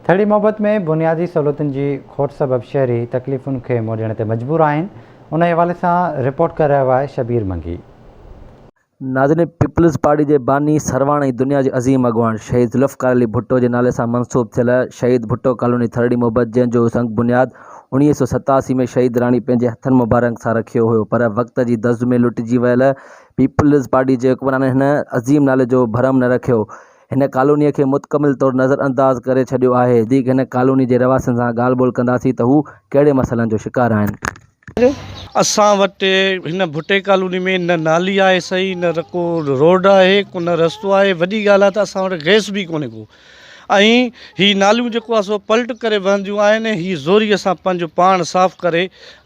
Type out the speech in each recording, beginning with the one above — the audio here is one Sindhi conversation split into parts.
ٿڙي محبت ۾ بنيادي سهولتن جي کوٽ سبب شهري تڪليفن کي منهن ڏيڻ تي مجبور آهن، ان حوالي سان رپورٽ ڪري رهيو آهي شبير منگي. ناظرين پيپلز پارٽي جي باني، سرواڻ ۽ دنيا جي عظيم اڳواڻ شهيد ذوالفقار علي ڀٽو جي نالي سان منسوب ٿيل شهيد ڀٽو ڪالوني ٿرڙي محبت جنهن جو سنگ بنياد 1987 ۾ شهيد راڻي پنهنجي هٿن مبارڪ سان رکيو هيو پر وقت جي دز ۾ لٽجي ويل پيپلز پارٽي جي حڪمرانن هن عظيم نالي جو ڀرم نه رکيو هن ڪالونيء کي متڪمل طور نظر انداز ڪري ڇڏيو آهي. وڌيڪ هن ڪالوني جي رهواسين سان ڳالهه ٻولهه ڪنداسين ته هو ڪهڙي مسئلن جو شڪار آهن. اسان وٽ هن ڀٽي ڪالوني ۾ نه نالي آهي صحيح نه ڪو روڊ آهي ڪو نه رستو آهي وڏي ڳالهه آهي ته اسان وٽ گئس به ڪونهي ڪو ۽ هي ناليون جيڪو آهي سو پلٽ ڪري وهنديون آهن هي زوري اسان پنهنجو پاڻ صاف ڪري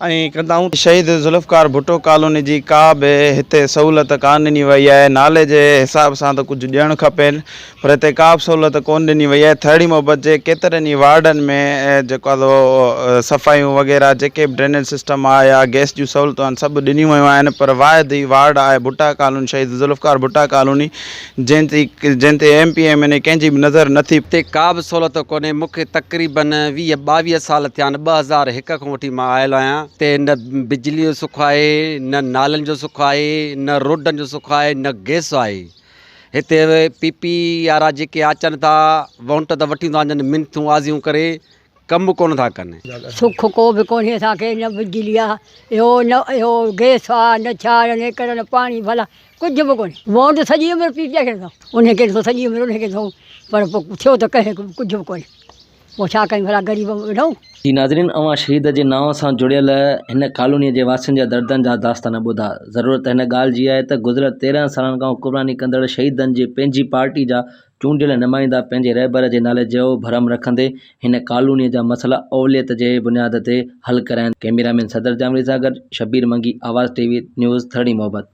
۽ ڪندا آهيون. شهيد ذوالفقار ڀٽو ڪالوني جي ڪا به هتي سهولت ڪانه ڏني وئي آهي نالي جي حساب سان ته ڪجهه ڏيڻ کپين پر هتي ڪا به سهولت ڪونه ڏني وئي آهي ٿرڙي محبت جي ڪيترن ئي وارڊن ۾ جيڪو آهي سو صفايون وغيره جيڪي به ڊرينيج سسٽم آهي يا گئس جون سهولتون آهن سڀ ڏنيون ويون آهن پر واحد هي وارڊ آهي ڀٽا ڪالوني شهيد ذوالفقار ڀٽا ڪالوني جنهن تي جنهن تي ايم پي ايم اين اي ڪنهن جي به نظر نه ٿي. هتي ڪا به سهولت ڪونهي مون کي تقريبن 20 22 سال ٿيا آهن 2001 کان وٺي مان آيل آهيان هتي نه بجلي جو سک آهي نه نالن جو سک آهي نه روڊن جو سک آهي نه گئس آهي هتي پي پي وارا جيڪي اچن ٿا وونٽ ته وٺي ٿا وڃن منٿون آزيون ڪري ڪم ڪونه ٿا ڪن. سک ڪو به ڪونهي اسان کي نه بجلي آ اهو نه اهو گئس آ نه ڇا نه ڪر نه پاڻي ڀلا ڪجهه به ڪونهي وونٽ سڄي عمر پي پي کي ڏنو انهي کي ڏنو سڄي عمر انهي کي ڏنو پر پوء ٿيو ته ڪنهن کي ڪجهه به ڪونهي پوء ڇا ڪيون ڀلا غريب وڏون. جي ناظرين اوهان شهيد جي نانء سان جڙيل هن ڪالوني جي واسين جا دردن جا داستان ٻڌا ضرورت هن ڳالهه جي آهي ته گذريل 13 سالن کان حڪمراني ڪندڙ شهيدن جي پنهنجي پارٽي جا چونڊيل نمائندا پنهنجي رهبر جي نالي جو ڀرم رکندي هن ڪالوني جا مسئلا اوليت جي بنياد تي حل ڪرائين. ڪئميرا مين صدر جامڙي سان گڏ شبير منگي، آواز ٽي وي نيوز، ٿرڙي محبت.